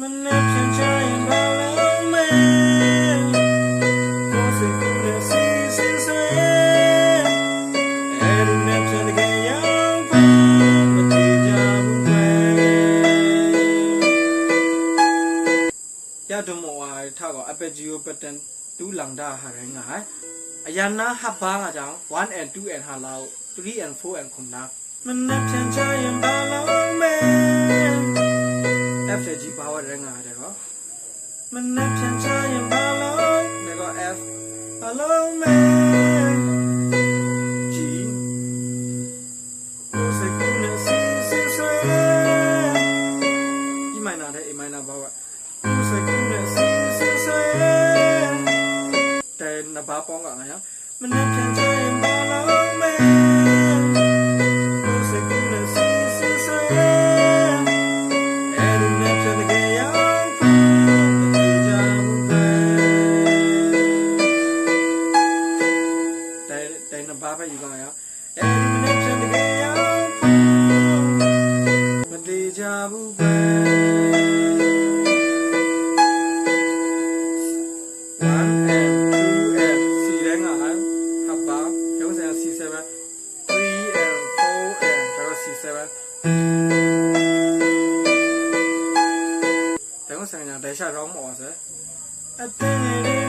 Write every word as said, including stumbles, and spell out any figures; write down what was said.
မနက်ဖြန်ကျရင်ဘာလုပ်မလဲ။ ကိုယ်စိတ်ကူးတဲ့စီစဉ်ဆွဲ။ အဲ့ဒီမနက်ဖြန်တကယ်ရောက်ဖို့မသေချာဘူးကွယ်။ ရတုံမော်ဝါထကော အပက်ကြီးကိုပတန်တူးလန်တာဟာရငါ အရန်နာဟပ်ပါငါကြောင့် one and two and ဟာလာ three and four and ခုန မနက်ဖြန်ကျရင်ဘာလုပ်မလဲ။ F နဲ့ G ပါဝတ်ရငါတဲ့ကော မနက်ဖြန်ကျရင်ဘာလုပ်လဲကော F ဘာလုပ်မလဲ။ Gကိုယ်စိတ်ကူးနဲ့စီစဉ်ဆွဲ။ E minor တဲ့ A minor ပါဝတ်ကိုယ်စိတ်ကူးနဲ့စီစဉ်ဆွဲ။ တဲနှစ်ပါးပေါင်းကငါရ မနက်ဖြန်ကျရင်ဘာလုပ်မလဲ။ ကိုယ်စိတ်ကူးနဲ့စီစဉ်ဆွဲ။ အဲ့ဒီမနက်ဖြန်တကယ်ရောက်ဖို့မသေချာဘူးကွယ်။ တဲတဲနှစ်ပါးပဲယူပါရအောင်။ အဲ့ဒီမနက်ဖြန်တကယ်ရောက်ဖို့မသေချာဘူးကွယ်။ One and two and C ထဲက half bar ရုံးဆိုင်ရာ C seven, three and four and ဒါတော့ C seven. ရုံးဆိုင်ရာ dash ရောင်းမအောင်ဆို။ အတင်းနေ